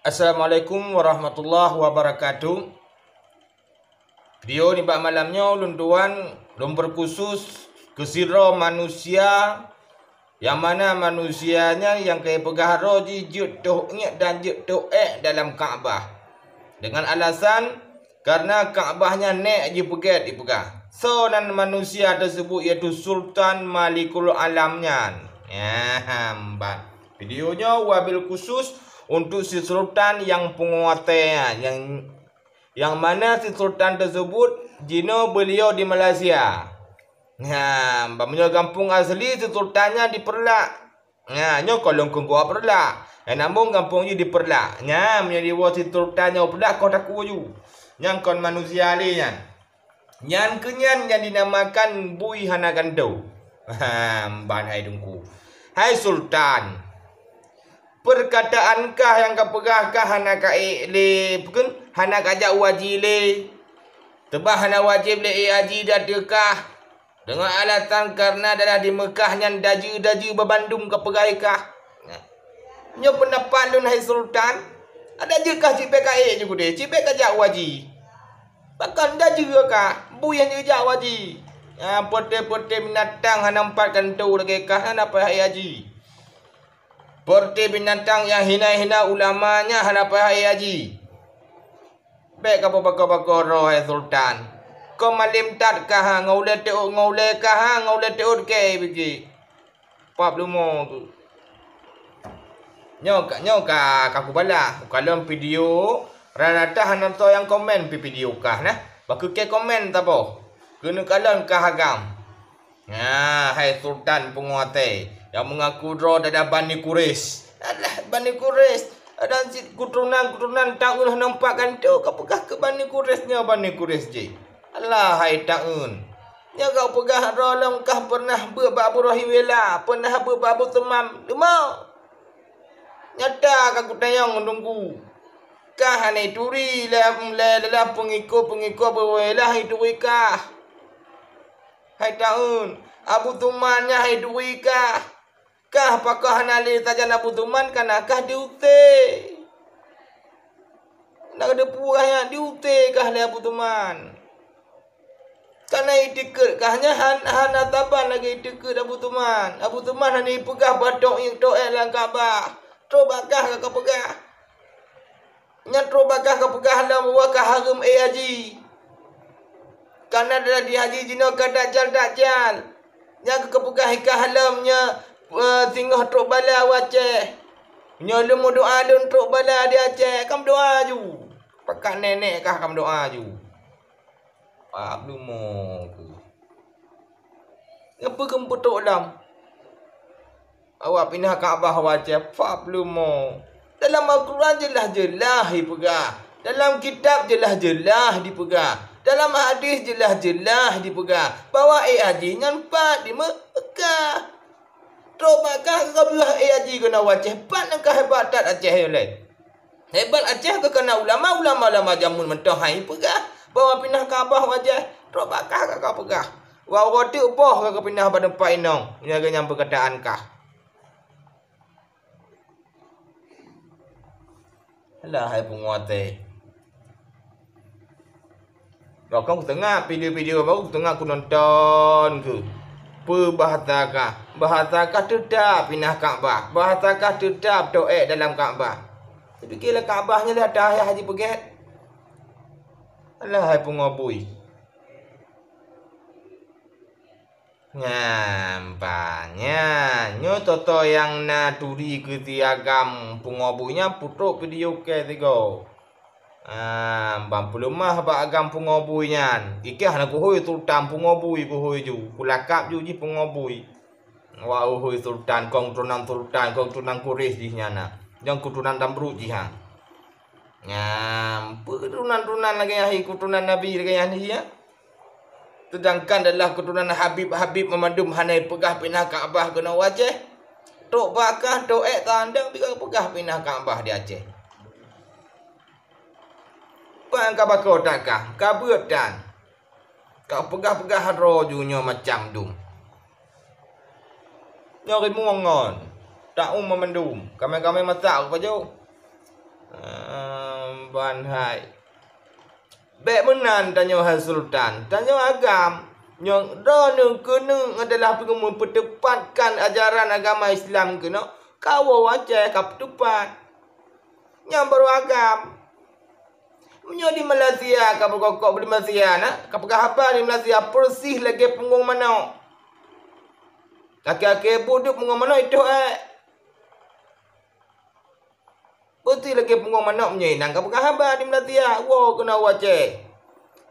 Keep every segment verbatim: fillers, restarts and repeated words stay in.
Assalamualaikum warahmatullahi wabarakatuh. Video nibak malam nyoe lôn tuan lôn beukhusos keu sidroe manusia, nyang mana manusia nyan nyang keu peugah droe jih jeuet toh iék dan jeuet toh ék dalam Ka'bah. Dengan alasan karena Ka'bah nyan nék jipeugét jipeugah. Soe nan manusia teuseubut, yaitu Sultan Malikul Alam nyan. Nyan ban. Video nyoe wabil khusos untuk si sultan nyang pungo watée nyan, nyang, nyang mana si sultan teuseubut jinoe beuliau di Malaysia. Nyan, ban meunyoe gampông asli si sultan nyan di Peureulak. Nyan, nyoe kon lôn kheun gob Peureulak. Nyan, namong gampông jih di Peureulak. Nyan, meunyoe diwoe si sultan nyoe Peureulak, kon takue ju. Nyan kon manusia lé nyan. Nyan keuh nyan nyang dinamakan bui hana gantoe. Ban hai Teungku. Hai Sultan, peurkataan kah nyang kapeugah kah hana ka ék lé, peue kheun, hana kajak u haji lé. Teuma hana wajéb lé ék haji di ateueh kah. Deungon alasan kareuna daerah di Meukah nyan dajeue-dajeue babandum kapeugah kah. Nyoe peundapat lôn, hai Sultan. Adak jeuet kah cit bék ka ék ju keudeh, cit bék kajak u haji. Pakon dajeue kah, bui nyang jijak u haji. Nyan, peureute-peureute binatang hana meupat gantoe lagée kah, hana payah ék haji. Peureute binatang nyang hina-hina ulama nyan hana payah ék haji. Bék kapeubako-bako droe, hai Sultan. Kon malém that kah, ngon ulée teuôt, ngon ulée kah, ngon ulée teuôt kée biji. Pap lumo tu. Nyoe ka, nyoe ka, ka kubalah. Ukalon video, rata-rata hana soe nyang komen pi video kah nah. Bak keu kée komen saboh. Keuneuk kalon kah agam. Nah, hai Sultan pungo watée, nyang meungaku droe dada Bani Quraisy. Alah, Bani Quraisy. Dan cit keuturonan-keuturonan taun hana meupat gantoe kapeugah keu Bani Quraisy nyoe Bani Quraisy jih. Alah, hai taun. Nyoe kapeugah droe lom kah peureunah beuet bak Abu Rohim Wela, peureunah beuet bak Abu Tumam. Leumah. Nyata ka kutanyong Teungku. Kah hana ituri lé, lé, lé, lé peungikot-peungikot Abu Rohim Wela ituri kah. Hai taun, Abu Tuman nyan hai dui kah. Kah pakon hana lé sajan Abu Tuman, kana kah diusé. Na ka dipeugah nyan diusé kah lé Abu Tuman. Kana itikeuet kah nyan han-, hana saban lagée itikeuet Abu Tuman. Abu Tuman hana ipeugah bah toh iék toh ék lam Ka'bah. Trok bak kah ka kapeugah. Nyan trok bak kah kapeugah lom bahwa ka hareuem ék haji. Kana daerah di haji jinoe ka dajal-dajal. Nyan ka kapeugah i kah lom nyoe, eh, singoh trok bala u Aceh. Nyoe lôn meudoa lôn trok bala di Aceh. Ka meudoa ju. Pakat nenek kah ka meudoa ju. Pap lumo ku. Ngeupeu keumpeutrok lom. Awak pinah Ka'bah u Aceh, pap lumo. Dalam Al-Quran jeulaih-jeulaih dipeugah. Dalam kitab jeulaih-jeulaih dipeugah. Dalam hadis jeulaih-jeulaih dipeugah bahwa ék haji nyan pat di Meukah. Trok bak kah ka geupeugah ék haji keunoe u Aceh, pat nyang ka hebat that Aceh nyoe lé. Hebat Aceh keu kana ulama-ulama lama jameun mantong hai peugah bahwa pinah Ka'bah u Aceh. Trok bak kah ka kapeugah. Wak uroe teuk boh ka kapinah bak teumpat inong, meunyoe lagée nyan peukataan kah. Alah hai pungo watée. Bah kon kuteungoh video-video baru kuteungoh kunonton keuh. Peue bahasa kah? Bahasa kah teutab pinah Ka'bah. Bahasa kah teutab toh ék dalam Ka'bah. Tapike lam Ka'bah nyan lé ata yah jipeugét. Alah hai pungo bui. Nyan, bah, nyan. Nyoe toh-toh nyang na turi keu si agam pungo bui nyan peutrok video kée sigoe. Ah, ban peuleumah bak agam pungo bui nyan. Ikeh hana kuhôi sultan pungo bui kuhôi ju. Kulakab ju jih pungo bui. Wah, uhôi sultan, kong turunan sultan, kong turunan Quraisy jih nyan na. Nyang keuturunan Namrud jih ha. Nyan, peue keuturunan-turunan lagée nyan, hai keuturunan Nabi lagée nyan jih ya. Seudangkan adalah keuturonan Habib-Habib meumandum hana ipeugah pinah Ka'bah keunoe u Aceh. Trok bak kah, trok ék tandang pih ka peugah pinah Ka'bah di Aceh. Pan ka bako that kah, ka beuet tan. Ka peugah-peugah droe ju nyoe macam dum. Nyoe rimueng ngon. Taum meumandum. Kamé-kamé masak rupa jih. Ha, Ban hai. Bék meunan tanyoe hai Sultan, tanyoe agam. Nyang droeneuh keuneuk adalah peungeumeupeuteupatkon ajaran agama Islam keunoe, kawoe Aceh ka peuteupat. Nyang barô agam. Meunyoe di Malaysia ka beukokok di Malaysia na, ka peugah haba di Malaysia peureusih lagée punggong manok. Kaki-kaki buet punggong manok itoh ék. Peuti lagée punggong manok meunyoe inong ka peugah haba di Malaysia, woe keunoe u Aceh.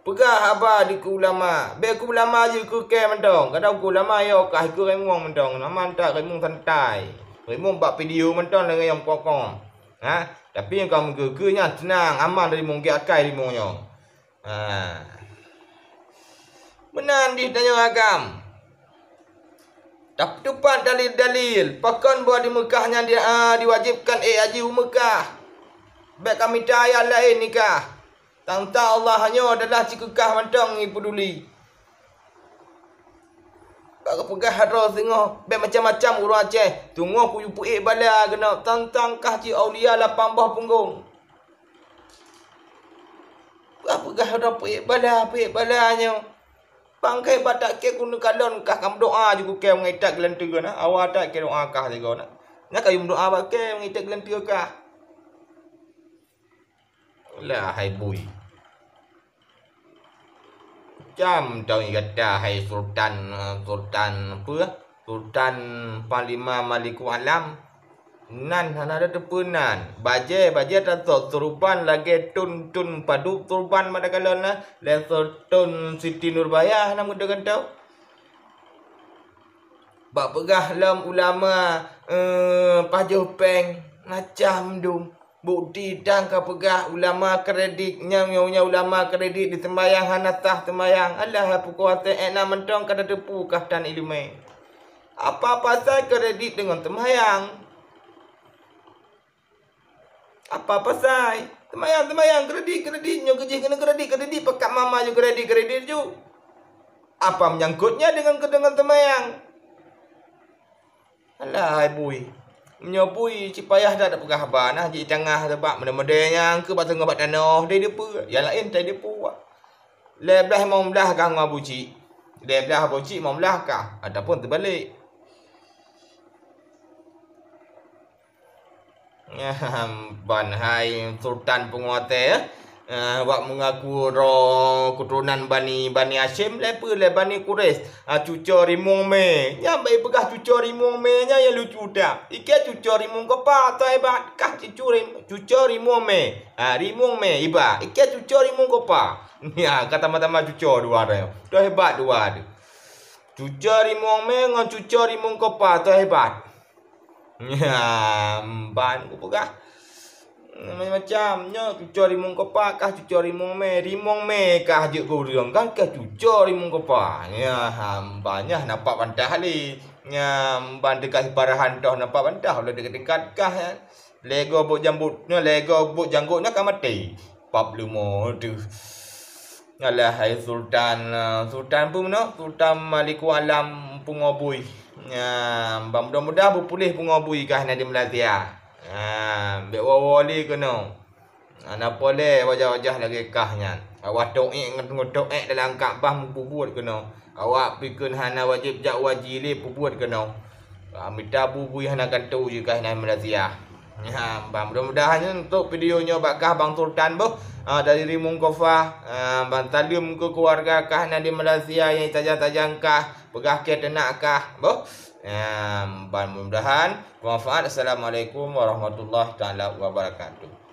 Peugah haba di keu ulama, bék keu ulama jih keu kée mantong. Kadang keu ulama yo kah keu rimueng mantong, nama tak rimueng santai. Rimueng bak video mantong lagée nyang kokong. Ha, tapi nyang ka meugeue-geue nyan seunang, aman rimueng gét akai rimueng nyoe. Ha. Meunan dih tanyoe agam. Tapeuteupat dalil-dalil, pakon bahwa di Meukah nyan di, a, diwajibkan ék haji u Meukah. Bék ka mita ayat laén nikah. Tang-tang Allah nyoe adalah cikeukah mantong ipeuduli. Bak geupeugah droe singoh, bék macam-macam ureuëng Aceh. Teungoh kuyue peuék bala keunoe, tang-tang kah cit aulia lapan boh punggong. Peugah-peugah droe peuék bala, peuék bala nyoe. Bangkai batak kée keuneuk kalon kah ka meudoá ju keu kée ngon itat geulanteue na. Awai that kée doá kah sigoe na. Nyan ka yue meudoá bak kée ngon itat geulanteue kah. Lah hai bui. Cam tong gata hai Sultan, Sultan peue? Sultan Panglima Malikul Alam. Nan hana ada teupeu nan. Bajée, bajée tasok, seuruban lagée tun-tun padub seuruban mata kalon na, lé Sultan Siti Nurbaya hana meudoe gantoe. Bak peugah lom ulama, eh, pajoh péng, macam dum. Bukti dang ka peugah ulama kredit, nyang nyoe ulama kredit di sembahyang hana sah sembahyang. Alah, pukoe watée ék na mantong ka tateupeue kah tan iéleumé. Apa pasai kredit deungon sembahyang? Apa pasai? Sembahyang, sembahyang, kredit, kredit, nyoe keujih keuneuk kredit, kredit, pakat mama ju kredit, kredit ju. Apa menyangkutnya dengan, dengan sembahyang? Alah, hai bui. Meunyoe bui, cit payah that tapeugah haba nah, jitangah sabab meudeh-meudeh nyang keu bak teungoh bak tanoh, dai deupeu, nyang laén tai deupeu. Lhée blaih limong blaih kah ngon bucik. Lhée blaih bucik limong blaih kah, ataupun teubalek. Ban hai Sultan Punguatée, eh, wak meungaku droe keuturonan Bani, Bani Hasyim, lé peue lé Bani Quraisy, ah, cucoe rimueng mé. Nyan bak ipeugah cucoe rimueng mé nyan nyang lucu that. Ikée cucoe rimueng keupa, toh hebat kah cucoe rim-, cucoe rimueng mé. Ah, rimueng mé iba. Ikée cucoe rimueng keupa. Nyan ka tamah-tamah cucoe dua droe. Toh hebat dua tu. Cucoe rimueng mé ngon cucoe rimueng keupa, toh hebat. Nyan ban kupeugah. Macam-macam nyoe, cucoe rimueng keupa kah cucoe rimueng mé, rimueng mé kah jeuet keu ureuëng kan kah cucoe rimueng keupa. Nyan ban nyan nampak bantah lé. Nyan ban teuka siparahan toh nampak bantah ulôn deungon tingkat kah nyan. Lego bok jambut nyoe, lego bok janggot nyoe ka maté. Pap leumo teuh. Alah hai Sultan, ah, Sultan peue meunoe? Sultan Malikul Alam Pungo Bui. Nyan, ban mudah-mudah beupuléh Pungo Bui kah na di Malaysia. Nyan, bék woe-woe lé keunoe. Hana polée wajah-wajah lagée kah nyan. Awak toék ngon toék dalam Kakbah meupubuet keunoe. Awak pikon hana wajéb jak haji lé pubuet keunoe. Ah, mita bui-bui hana gantoe jih kah na Malaysia. Nyan, ban mudah-mudahan untuk video nyoe bak kah Bang Sultan boh, ah, dari Rimueng Kofa, ah, ban saleuem keu keuluwarga kah na di Malaysia nyang tajang-tajang kah, peugah keu teunak kah boh. Nyan, ban mudah-mudahan bermanfaat. Assalamualaikum warahmatullahi taala wabarakatuh.